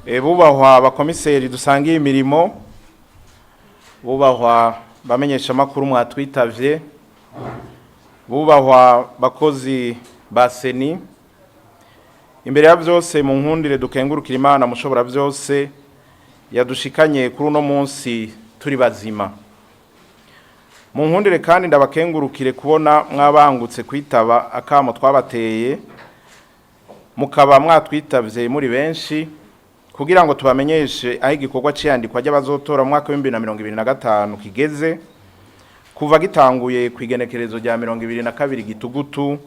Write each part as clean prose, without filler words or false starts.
Bubahwa abakomiseri dusangiye imirimo, bubahwa bamenyeshamakuru mwatwitavye, bubahwa bakozi ba CENI, imbere ya vyose mu nkundire dukengurukira Imana mushobora vyose yadushikanye kuri uno munsi turi bazima. Mu nkundire kandi ndabakengurukire kubona mwabangutse kwitaba akamo twabateye, mukaba mwatwitavye muri benshi kugira ngo tubamenyeshe aho igikorwa c'iyandikwa ry'abazotora mu mwaka w'2025 kigeze, kuva gitanguye kw'igenekerezo rya 22 Gitugutu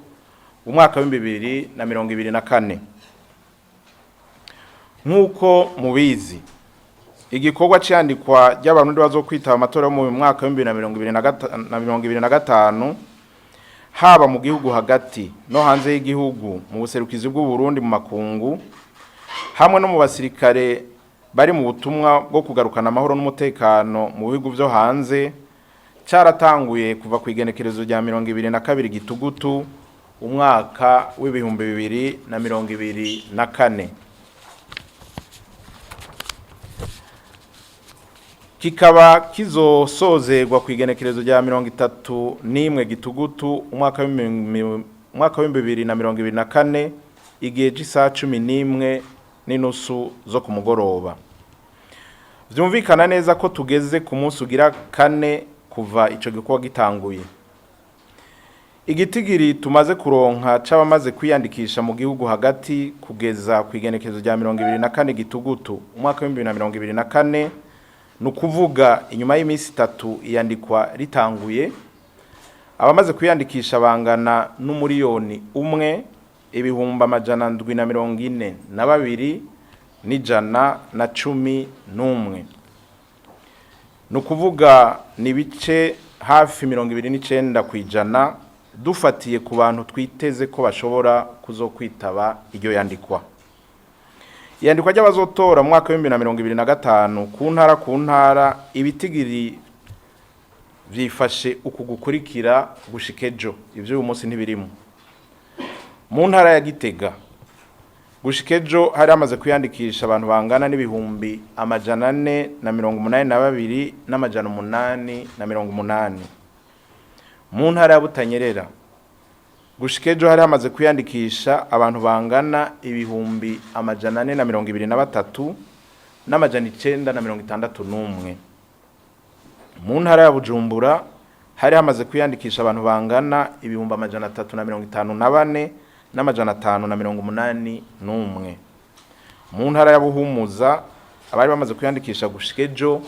umwaka w'2024. Nk'uko mubizi, igikorwa c'iyandikwa ry'abarundi bazokwitaba amatora yo mu mwaka w'2025, haba mu gihugu hagati no hanze y'igihugu, mu buserukizi bw'Uburundi mu makungu, hamwe no mu basirikare bari mu butumwa bwo kugarukana amahoro n'umutekano mu bihugu vyo hanze, caratanguye kuva kw'igenekerezo rya 22 Gitugutu umwaka w'2024, kikaba kizosozerwa kw'igenekerezo rya 31 Gitugutu umwaka w'2024, igihe c'isaha 11:30 zo ku mugoroba. Vyumvikana neza ko tugeze ku munsi ugira kane kuva ico gikorwa gitanguye. Igitigiri tumaze kuronka c'abamaze kwiyandikisha mu gihugu hagati kugeza kw'igenekerezo rya 24 Gitugutu umwaka w'2024, ni ukuvuga inyuma y'iminsi 3 iyandikwa ritanguye, abamaze kwiyandikisha bangana n'umuriyoni 1 742 111, ni ukuvuga ni ibice hafi 29% dufatiye ku bantu twiteze ko bashobora kuzokwitaba iryo yandikwa. Iyandikwa ry'abazotora mu mwaka w'2025 ku ntara ku ntara, ibitigiri vyifashe uku gukurikira gushika ejo, ivyo uyu munsi ntibirimo. Mu ntara ya Gitega, gushika ejo hari hamaze kwiyandikisha abantu bangana n'ibihumbi 482 880. Mu ntara ya Butanyerera, gushika ejo hari hamaze kwiyandikisha abantu bangana ibihumbi 423 961. Mu ntara ya Bujumbura hari hamaze kwiyandikisha abantu bangana ibihumbi 354 581. Mu ntara ya Buhumuza, abari bamaze kwiyandikisha gushika ejo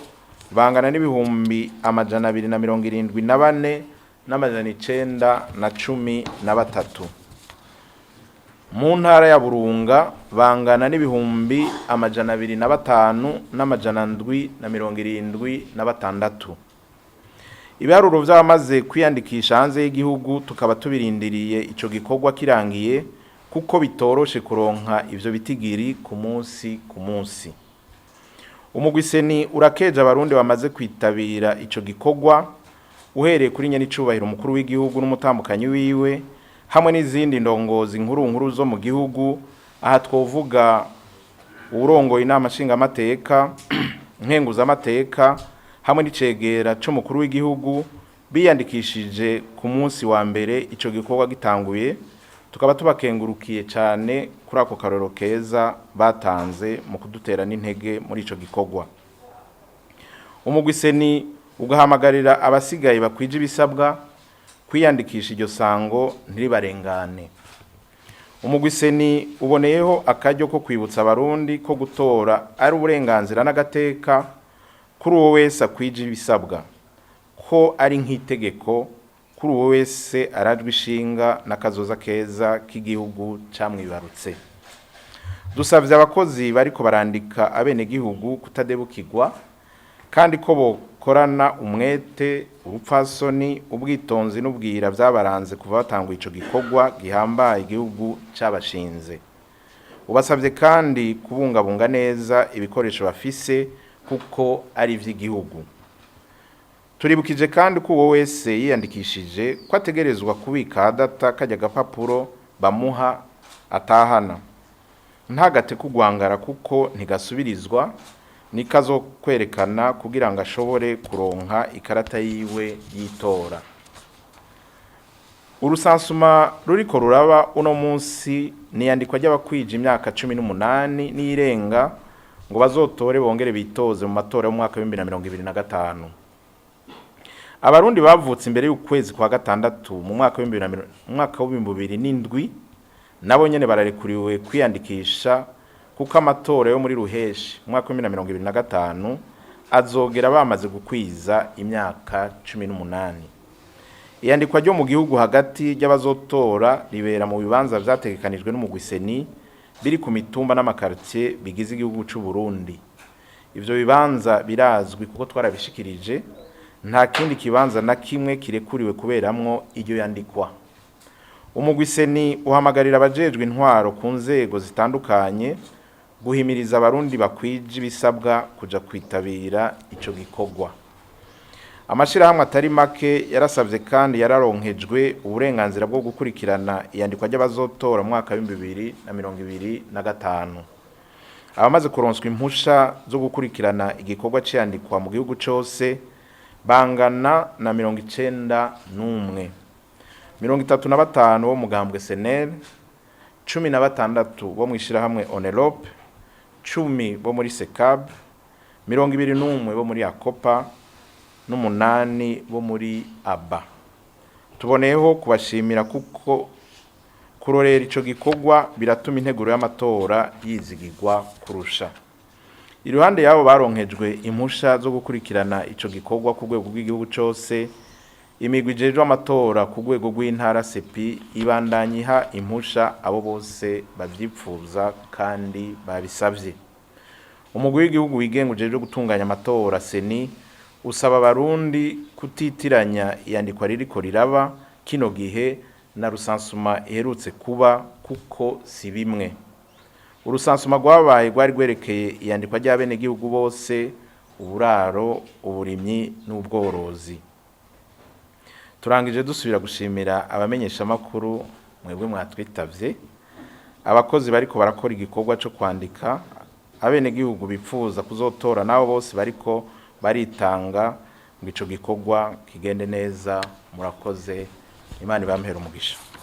bangana n'ibihumbi 274 913. Mu ntara ya Burunga bangana n'ibihumbi 205 776. Ibiharuro vy'abamaze kwiyandikisha hanze y'igihugu tukaba tubirindiriye ico gikorwa kirangiye, kuko bitoroshe kuronka ivyo bitigiri ku munsi ku munsi. Umugwi CENI urakeje abarundi bamaze kwitabira ico gikorwa, uhereye kuri nyenicubahiro umukuru w'igihugu n'umutambukanyi wiwe, hamwe n'izindi ndongozi nkuru nkuru zo mu gihugu. Aha twovuga uwurongoye inama nshingamateka, nkenguzamateka, hamwe n'icegera c'umukuru w'igihugu biyandikishije ku munsi wa mbere ico gikorwa gitanguye, tukaba tubakengurukiye cane kuri ako karorero keza batanze mu kudutera n'intege muri ico gikorwa. Umugwi CENI ugahamagarira abasigaye bakwije ibisabwa kwiyandikisha iryo sango ntiribarengane. Umugwi CENI uboneyeho akaryo ko kwibutsa abarundi ko gutora ari uburenganzira n'agateka kuri uwo wese akwije ibisabwa, ko ari nk'itegeko kuri uwo wese arajwe ishinga n'akazoza keza k'igihugu camwibarutse. Dusavye abakozi bariko barandika abenegihugu kutadebukirwa, kandi ko bokorana umwete, ubupfasoni, ubwitonzi n'ubwira vyabaranze kuva batanguye ico gikorwa gihambaye igihugu cabashinze. Ubasavye kandi kubungabunga neza ibikoresho bafise, kuko ari ivy'igihugu. Turibukije kandi ko uwo wese yiyandikishije ko ategerezwa kubika adata kajya gapapuro bamuha atahana. Ntagate kugwangara kuko ntigasubirizwa, nikazokwerekana kugira ngo ashobore kuronka ikarata yiwe y'itora. Urusansuma ruriko ruraba uno munsi ni iyandikwa ry'abakwije imyaka 18 n'irenga ngo bazotore bongere bitoze mu matora y'umwaka w'2025. Abarundi bavutse imbere y'ukwezi kwa gatandatu mu mwaka w'2007 nabo nyene bararekuriwe kwiyandikisha, kuko amatora yo muri ruheshi mu mwaka w'2025 azogera bamaze gukwiza imyaka 18. Iyandikwa ryo mu gihugu hagati ry'abazotora ribera mu bibanza vyategekanijwe n'umugwi CENI biri ku mitumba n'amakartier bigize igihugu c'u Burundi. Ivyo bibanza birazwi kuko twarabishikirije, nta kindi kibanza na kimwe kirekuriwe kuberamwo iryo yandikwa. Umugwi CENI uhamagarira abajejwe intwaro ku nzego zitandukanye guhimiriza abarundi bakwije ibisabwa kuja kwitabira ico gikorwa. Amashirahamwe atari make yarasavye kandi yararonkejwe uburenganzira bwo gukurikirana iyandikwa ry'abazotora mu mwaka w'2025. Abamaze kuronswa impusha zo gukurikirana igikorwa c'iyandikwa mu gihugu cose bangana na 91, 35 bo mugambwe SNL, 16 bo mw'ishirahamwe Onelope, 10 bo muri SECAB, 21 bo muri ACOPA n'umunani bo muri ABA. Tuboneyeho kubashimira kuko kurorera ico gikorwa biratuma integuro y'amatora yizigirwa kurusha. Iruhande yabo baronkejwe impusha zo gukurikirana ico gikorwa ku rwego rw'igihugu cose, imigwi ijejwe amatora ku rwego rw'intara CEPI ibandanya iha impusha abo bose bavyipfuza kandi babisavye. Umugwi w'igihugu wigenga ujejwe gutunganya amatora CENI usaba abarundi kutitiranya iyandikwa ririko riraba kino gihe na rusansuma iherutse kuba, kuko si bimwe. Urusansuma rwabaye rwari rwerekeye iyandikwa ry'abenegihugu bose, uburaro, uburimyi n'ubworozi. Turangije dusubira gushimira abamenyeshamakuru mwebwe mwatwitavye, abakozi bariko barakora igikorwa co kwandika abenegihugu bipfuza kuzotora, nabo bose bariko baritanga ngo ico gikorwa kigende neza. Murakoze, Imana ibampere umugisha.